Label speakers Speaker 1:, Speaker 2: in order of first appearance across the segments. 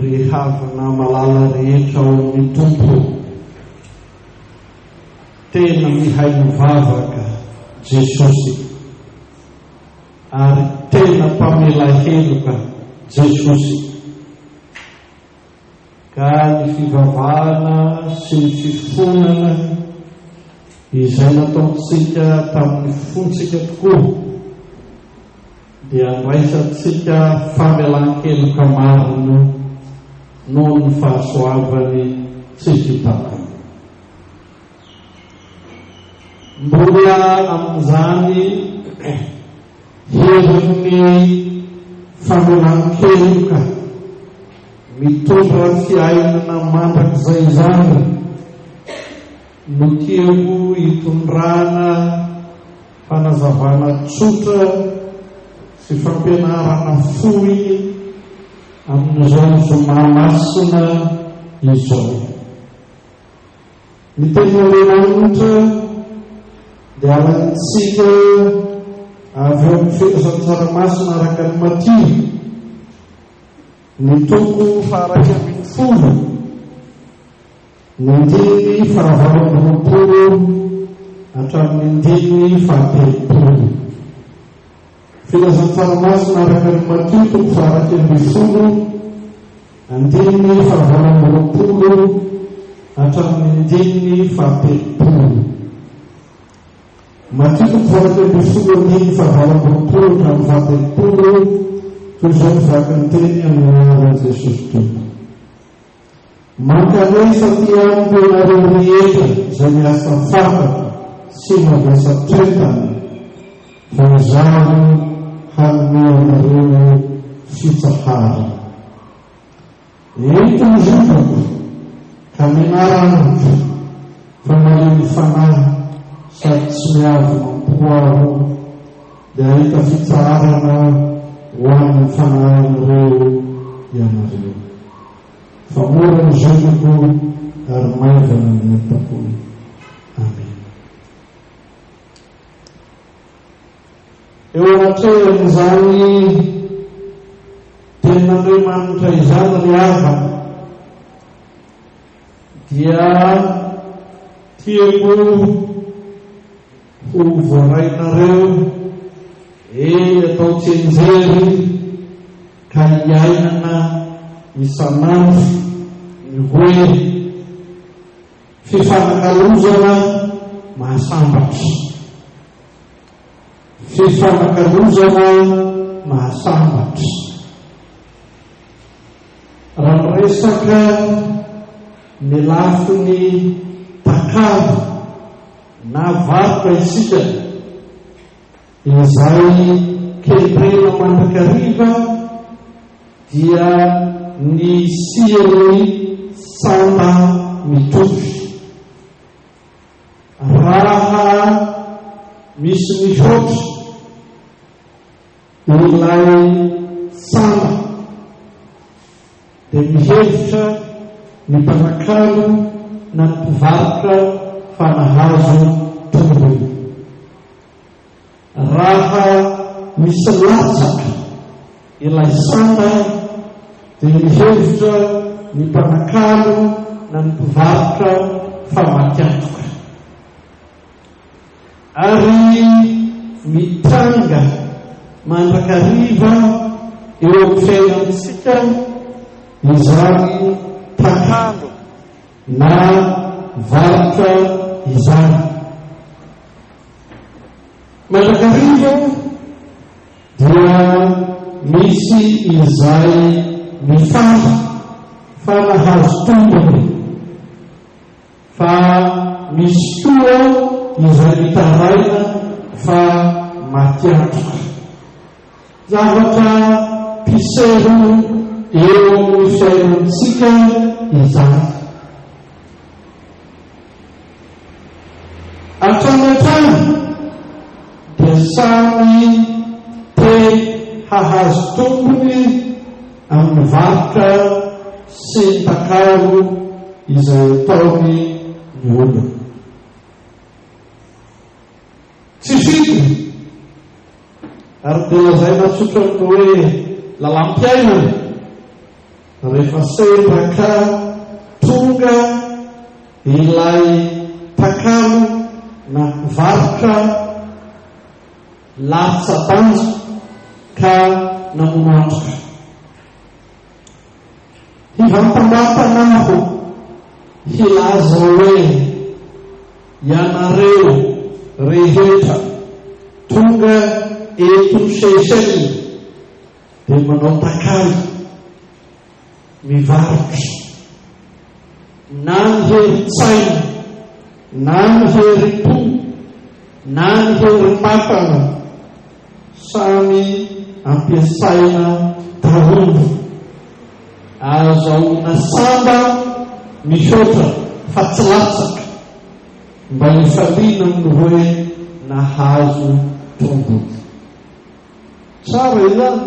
Speaker 1: Ry havana malala rehetra ao amin'ny Tompo, tena mihaino vavaka Jesosy ary tena mpamela heloka Jesosy. Ka ny fivavahana sy ny fifonana izay nataontsika tamin'ny fontsika tokoa dia andraisantsika famelan-keloka marina noho ny fahasoavany tsy vita aminy. Mbola amin'izany herin'ny famelan-keloka mitondra fiainana mandrakizay izany no tiako hitondrana fanazavana tsotra sy fampianarana fohy amin'izao zoma masina izao. Ny Tenin'Andriamanitra dia alaintsika avy ao amin'ny Filazantsara Masina araka an'i Matio, ny toko faha-11, ny andininy faha-28 hatramin'ny andininy faha-30. Filazantsara Masina araka an'i Matio toko faha-11, andininy faha-28 hatramin'ny andininy faha-30. Matio toko faha-11 andininy faha-28 hatramin'ny faha-30, toy izao ny vakin'ny teny amin'ny anaran'i Jesosy Tompo. Mankanesa aty amiko ianareo rehetra izay miasa fatratra sy mavesa-toetana, fa Izaho hanome anareo fitsaharana. Ento ny zokako, ka mianara amiko, fa malemy fanahy sady tsy miavona am-po Aho, dia hahita fitsaharana ho an'ny fanahinareo ianareo. Fa mora ny zokiko ary maivana ny entako. Amena. Eo anatrehan'izany tenin'Andriamanitra izany ry havana dia tiako ho voarainareo eny atao tsianjery ka iainana isan'andro ny hoe fifanakalozana mahasambatra. Fifanakalozana mahasambatra. Raha miresaka ny lafiny takalo na varotra isika, Izay kendrena mandrakariva dia ny hisian'ny sanda mitovy. Raha misy mihoatra ilay sanda dia mihevitra ny mpanakalo na ny mpivarotra fa nahazo tombony. Raha misy latsaka ilay sanda dia mihevitra ny mpanakalo na ny mpivarotra fa maty antoka. Ary mitranga mandrakariva eo amin'ny fiainantsika izany takalo na varotra izany. Mandrakariva dia misy izay mifaly fa nahazo tombony, fa misy koa izay mitaraina fa maty antoka. Zavatra mpiseho eo amin'ny fiainantsika izany. Hatrany hatrany dia samy te hahazo tombony amin'ny varotra sy ny takalo izay ataony ny olona. Tsy fidiny ary dia lazaina tsotra ny hoe lalam-piainana. Rehefa sendra ka tonga ilay takalo na varotra latsa-danja ka namono antoka. Hivantambantana aho hilaza hoe ianareo rehetra tonga eto Seychelles dia manao takalo, mivarotra, na ny herin-tsaina, na ny herim-po, na ny herim-batana, samy ampiasaina daholo. Ahazahoana sanda mihoatra fa tsy latsaka, mba hifaliana amin'ny hoe nahazo tombony. Tsara izany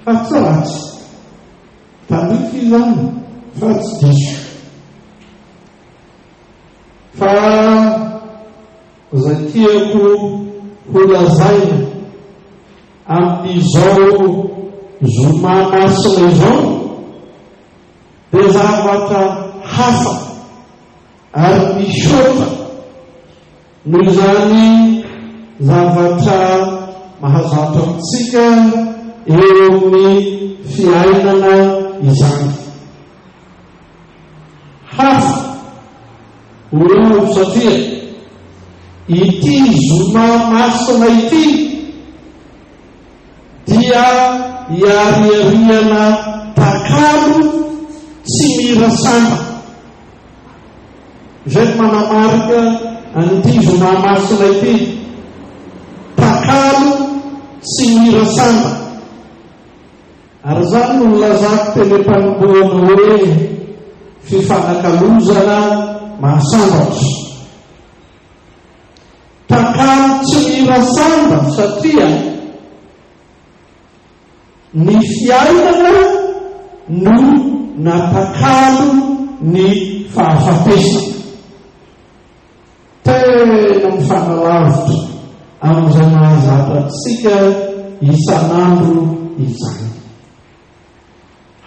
Speaker 1: fa tsy ratsy. Tandrify izany fa tsy diso. Fa izay tiako ho lazaina amin'izao zoma masina izao dia zavatra hafa ary mihoatra Noho izany zavatra mahazatra antsika eo amin'ny fiainana izany. Hafa hoy aho satria ity zoma masina ity dia iariariana takalo tsy mira sanda. Izay no manamarika an'ity zoma masina ity, takalo tsy mira sanda. Ary izany no nilazako teny am-panombohana hoe fifanakalozana mahasambatra. Takalo tsy mira sanda satria Ny fiainana no natakalo ny fahafatesana. Tena mifanalavitra amin'izay mahazatra antsika isan'andro izany.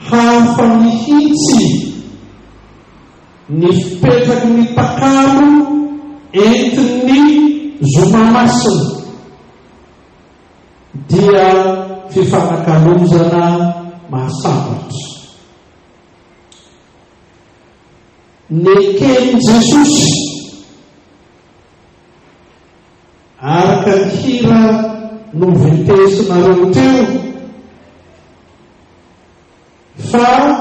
Speaker 1: Hafa mihitsy ny fipetraky ny takalo entin'ny zoma masina. dia fifanakalozana mahasambatra. Neken'i Jesosy araka ny hira noventesinareo teo fa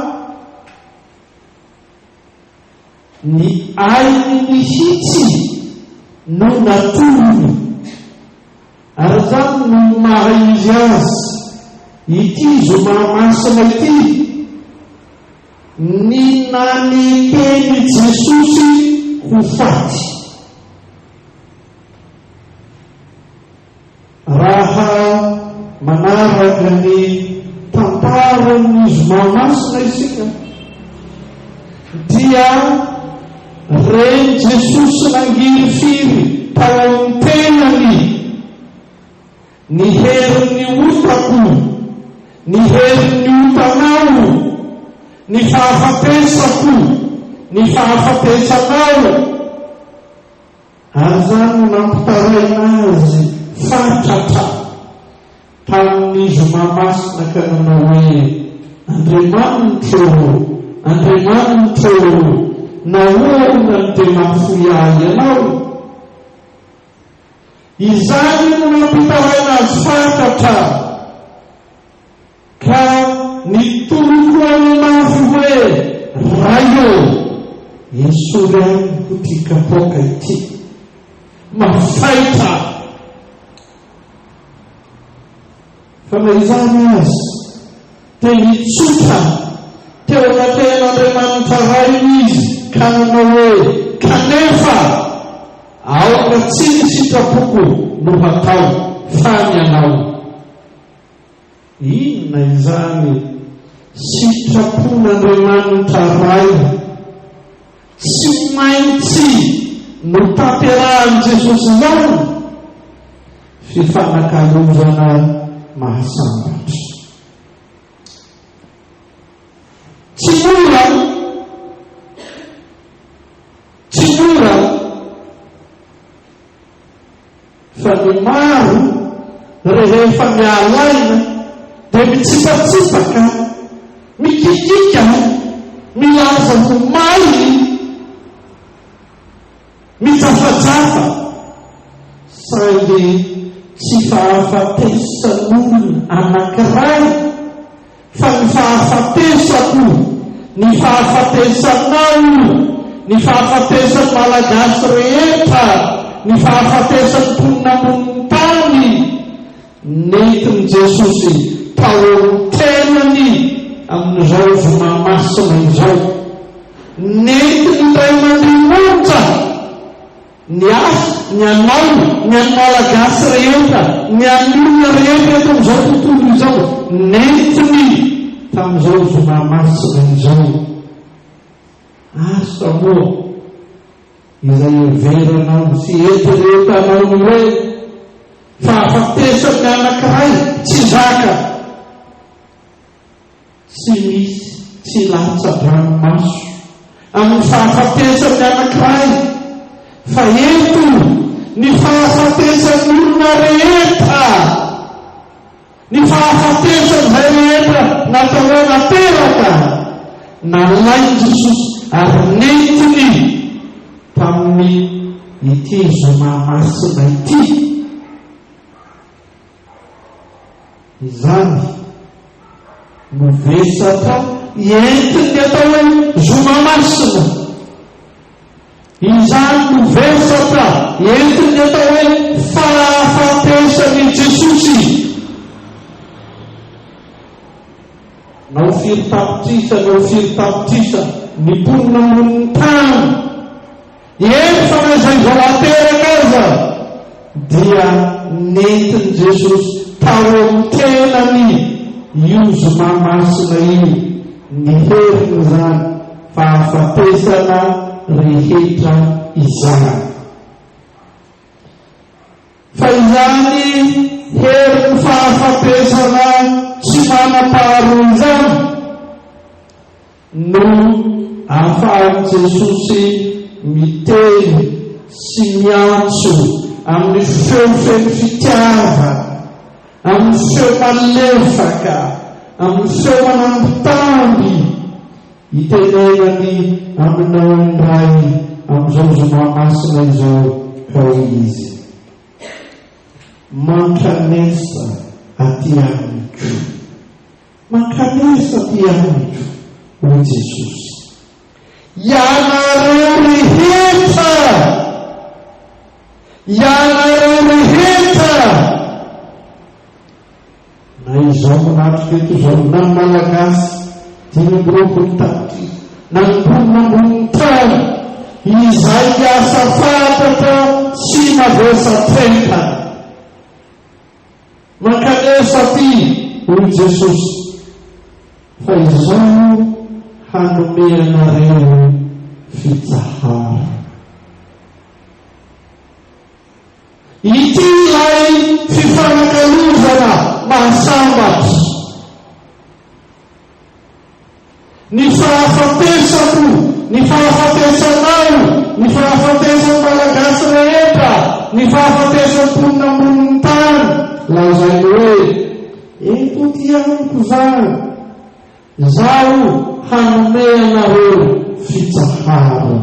Speaker 1: Ny ainy mihitsy no natolony, ary izany no maha izy azy ity zoma masina ity, ny naneken'i Jesosy ho faty. Raha manaraka ny tantaran'ny Zoma Masina isika, dia ren'i Jesosy nangirifiry tao amin'ny tenany ny herin'ny otako, ny herin'ny otanao, ny fahafatesako, ny fahafatesanao. Ary izany no nampitaraina azy fatratra tamin'ny zoma masina ka nanao hoe, Andriamanitro ô, Andriamanitro ô, nahoana no dia mahafoy ahy Ianao? Izany no nampitaraina azy fatratra. Ka nitoloko mafy hoe, Ray ô, esory amiko ity kapoaka ity. Mafaitra aho. Fa na izany aza, dia nitsotra teo anatrehan'Andriamanitra Rainy izy ka nanao hoe, Kanefa, aoka tsy ny sitrapoko no hatao, fa ny Anao. Inona izany sitrapon'Andriamanitra Ray tsy maintsy notanterahin'i Jesosy izany? Fifanakalozana mahasambatra. Tsy mora, tsy mora fa ny maro rehefa miala aina dia mitsipatsipaka, mikikika, milaza ho may, Mijafajafa, saingy tsy fahafatesan'olona anankiray fa ny fahafatesako, ny fahafatesanao, ny fahafatesan'ny Malagasy rehetra, ny fahafatesan'ny mponina ambonin'ny tany, nentin'i Jesosy tao amin'ny tenany amin'izao zoma masina izao. Nentiny indray mandeha monja ny ahy, ny anao, ny an'ny Malagasy rehetra, ny an'ny olona rehetra eto amin'izao tontolo izao. Nentiny tamin'izao zoma masina izao. Asa moa izay heveranao sy eritreretanao ny hoe fahafatesan'ny anankiray tsy zaka. Tsy misy tsy latsa-dranomaso amin'ny fahafatesan'ny anankiray, fa eto ny fahafatesan'ny olona rehetra, ny fahafatesan'izay rehetra natao hoe nateraka, nalain'i Jesosy ary nentiny tamin'ny ity zoma masina ity. Izany no vesatra entin'ny atao hoe zoma masina. Izany no vesatra entin'ny atao hoe fahafatesan'i Jesosy. Na ho firy tapitrisa na ho firy tapitrisa ny mponina ambonin'ny tany. Eny fa na izay vao ateraka aza dia nentin'i Jesosy tao amin'ny tenany io zoma masina io ny herin'izany fahafatesana rehetra izany. Fa izany herin'ny fahafatesana tsy manam-paharoa izany no ahafahan'i Jesosy miteny sy miantso amin'ny feo feno fitiavana, amin'ny feo malefaka, amin'ny feo manambitamby, itenenany aminao indray amin'izao zoma masina izao ka hoy Izy, Mankanesa aty amiko. Mankanesa aty amiko, hoy Jesosy. Ianareo rehetra! Ianareo rehetra! Na izao manatrika eto izao, na ny Malagasy 25 tapitrisa, na ny mponina ambonin'ny tany, izay miasa fatratra sy mavesa-trentana. Mankanesa aty, hoy Jesosy, fa Izaho hanome anareo fitsaharana. Ity ilay fifanakalozana mahasambatra. Ny fahafatesako, ny fahafatesanao, ny fahafatesan'ny Malagasy rehetra, ny fahafatesan'ny mponina ambonin'ny tany, lazainy hoe, Eto aty amiko izany, izaho hanome anareo fitsaharana.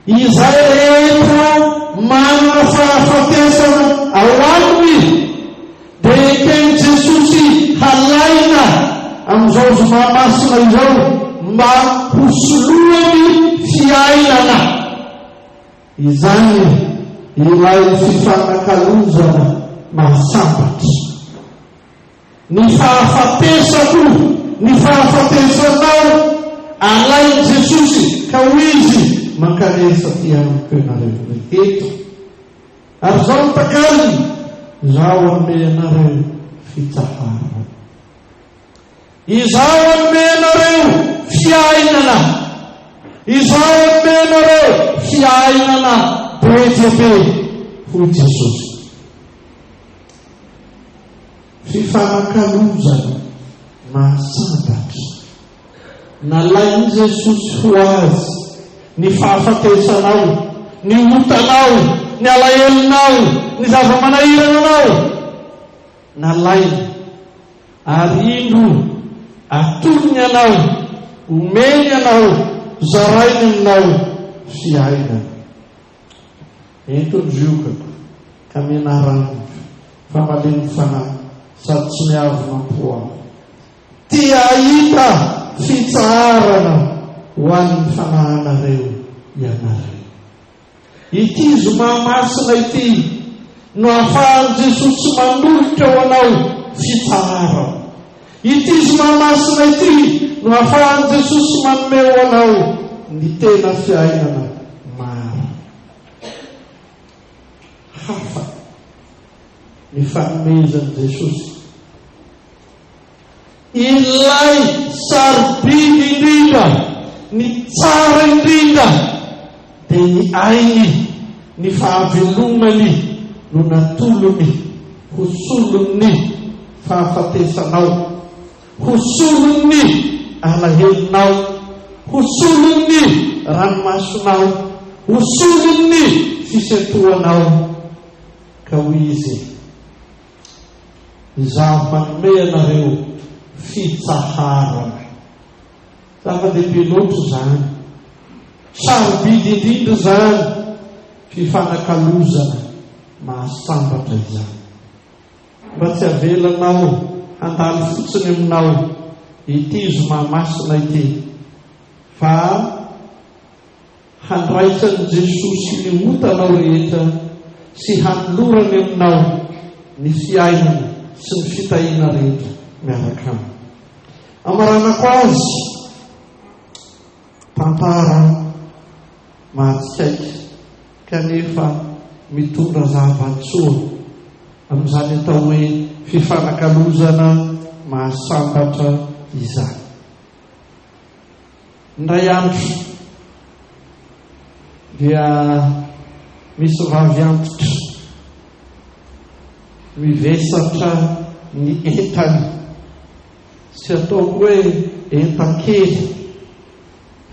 Speaker 1: Izay rehetra manana fahafatesana ao aminy dia eken'i Jesosy halaina amin'izao zoma masina izao mba ho soloany fiainana. Izany ilay fifanakalozana mahasambatra. Ny fahafatesako, ny fahafatesanao, alain'i Jesosy ka hoy Izy, Mankanesa aty amiko ianareo rehetra. Ary izao no takalony, Izaho hanome anareo fitsaharana. Izaho hanome anareo fiainana. Izaho hanome anareo fiainana be dia be, hoy Jesosy. Fifanakalozana. Mahasambatra. Nalain'i Jesosy ho Azy ny fahafatesanao, ny otanao, ny alahelonao, ny zava-manahirana anao. Nalainy, ary indro atolony anao, omeny anao, zarainy aminao fiainana. Ento ny ziokako, ka mianara amiko, fa malemy fanahy sady tsy miavona am-po aho. Te hahita fitsaharana ho an'ny fanahinareo ianareo. Ity zoma masina ity no ahafahan'i Jesosy manolotra ho anao fitsaharana. Ity zoma masina ity no ahafahan'i Jesosy manome ho anao ny tena fiainana marina. Hafa ny fanomezan'i Jesosy. Ilay sarobidy indrindra, ny tsara indrindra dia ny ainy, ny fahavelomany no natolony ho solon'ny fahafatesanao, ho solon'ny alahelonao, ho solon'ny ranomasonao, ho solon'ny fisentoanao. Ka hoy Izy. Izaho hanome anareo fitsaharana. Zava-dehibe loatra izany. Sarobidy indrindra izany fifanakalozana mahasambatra izany. Mba tsy avelanao handalo fotsiny aminao ity zoma masina ity fa Handraisan'i Jesosy ny otanao rehetra sy hanolorany aminao ny fiainana sy ny fitahiana rehetra miaraka aminy. Amaranako azy tantara mahatsikaiky kanefa mitondra zava-tsoa amin'izany atao hoe fifanakalozana mahasambatra izany. Indray andro dia misy vavy antitra mivesatra ny entany, tsy ataoko hoe entan-kely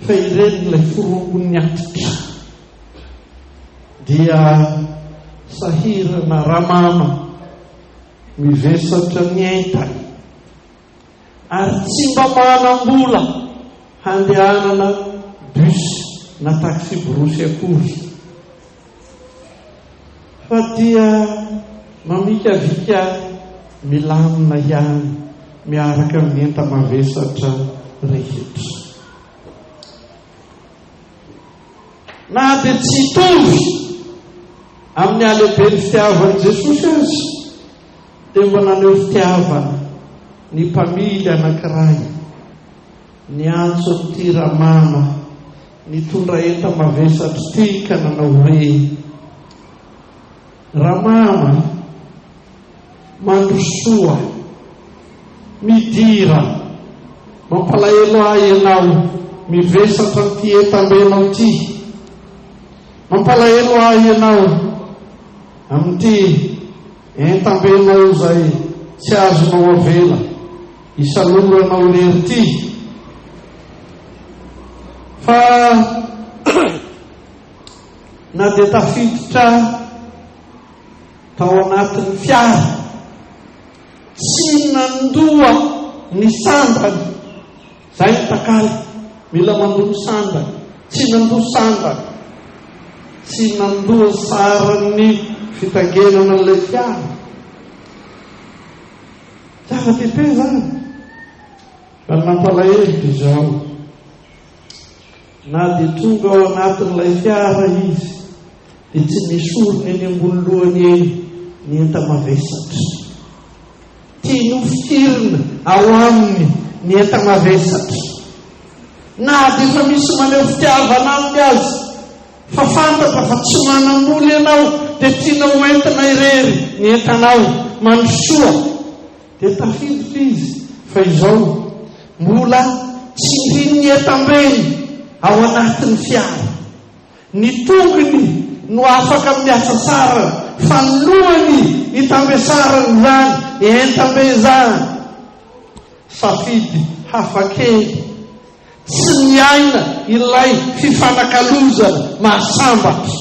Speaker 1: fa ireny ilay forongon'ny antitra, dia sahirana ramama mivesatra ny entany. Ary tsy mba manam-bola handehanana bus na taxi-brousse akory. Fa dia mamikavika milamina ihany miaraka amin'ny enta-mavesatra rehetra. Na dia tsy hitovy amin'ny halehiben'ny fitiavan'i Jesosy aza, dia mba naneho fitiavana ny mpamily anankiray niantso an'ity ramama nitondra enta-mavesatra ity ka nanao hoe, Ramama, mandrosoa, midira, mampalahelo ahy ianao mivesatra an'ity entam-benao ity, mampalahelo ahy ianao amin'ity Entam-benao izay tsy azonao avela hisaloranao irery ity fa na dia tafiditra tao anatin'ny fiara tsy nandoa ny sandany Zay ny takalo, mila mandoa ny sandany, tsy nandoa sandany, tsy nandoa saran'ny fitaingenana an'ilay fiara. Zava-dehibe izany. Fa ny nampalahelo dia izao, na dia tonga ao anatin'ilay fiara izy, dia tsy nesoriny eny ambony lohany eny ny enta-mavesatra. Tiany hofikirina ao aminy ny enta-mavesatra. Na dia efa misy maneho fitiavana aminy aza, fa fantatra fa tsy manam-bola ianao dia tiana ho entina irery ny entanao. Mandrosoa. Dia tafiditra izy fa izao, mbola tsindrin'ny entam-beny ao anatin'ny fiara. Ny tongony no afaka amin'ny hasasarana, fa ny lohany itambesarany izany entam-be izany. Safidy hafakely. Tsy niaina ilay fifanakalozana mahasambatra.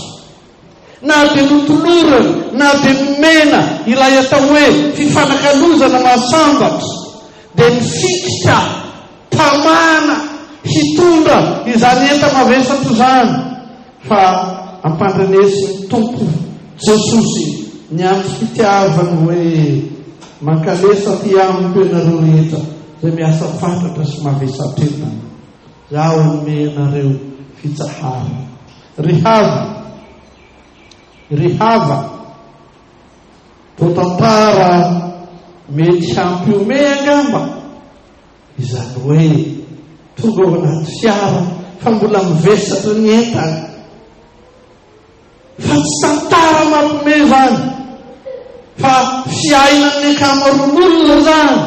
Speaker 1: Na dia notolorana na dia nomena ilay atao hoe fifanakalozana mahasambatra, dia nifikitra tamana hitondra izany enta-mavesatra izany, fa ampandrenesin'ny Tompo Jesosy ny antso fitiavany hoe, Mankalesa aty amiko ianareo rehetra izay miasa fatratra sy mavesatra entana, Izaho hanome anareo fitsaharana. Ry havana, ry havana, toa tantara mety hampihomehy angamba izany hoe tonga ao anaty fiara fa mbola mivesatra ny entana. Fa tsy tantara mampime izany, fa fiainan'ny ankamaroan'olona izany.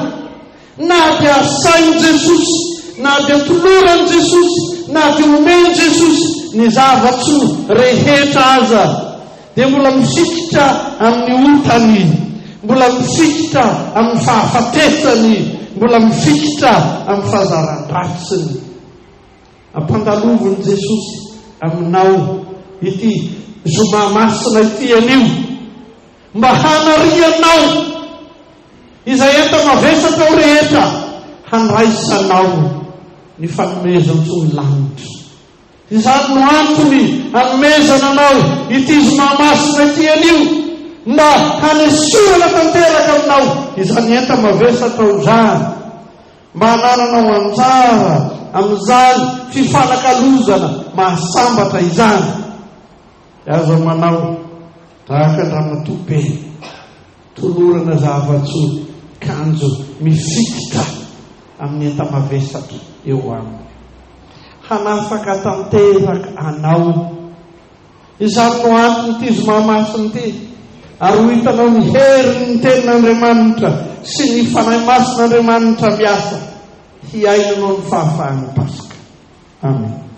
Speaker 1: Na dia asain'i Jesosy, na dia toloran'i Jesosy, na dia omen'i Jesosy ny zava-tsoa rehetra aza, dia mbola mifikitra amin'ny otany, mbola mifikitra amin'ny fahafatesany, mbola mifikitra amin'ny fahazaran-dratsiny. Ampandalovin'i Jesosy aminao ity Zoma Masina ity anio, mba hanarianao izay enta-mavesatra ao rehetra handraisanao ny fanomezan-tsoan'ny lanitra. Izany no antony anomezana anao ity Zoma Masina ity anio, mba hanesorana tanteraka aminao izany enta-mavesatra ao izany. Mba hanananao anjara amin'izany fifanakalozana mahasambatra izany, dia aza manao tahaka an-dRamatoa be tolorana zava-tsoa kanjo mifikitra amin'ny enta-mavesatra eo aminy. Hanafaka tanteraka anao. Izany no anton'ity zoma masina ity, ary ho hitanao ny herin'ny Tenin'Andriamanitra sy ny Fanahy Masin'Andriamanitra miasa hiainanao ny fahafahan'ny Paska. Amen.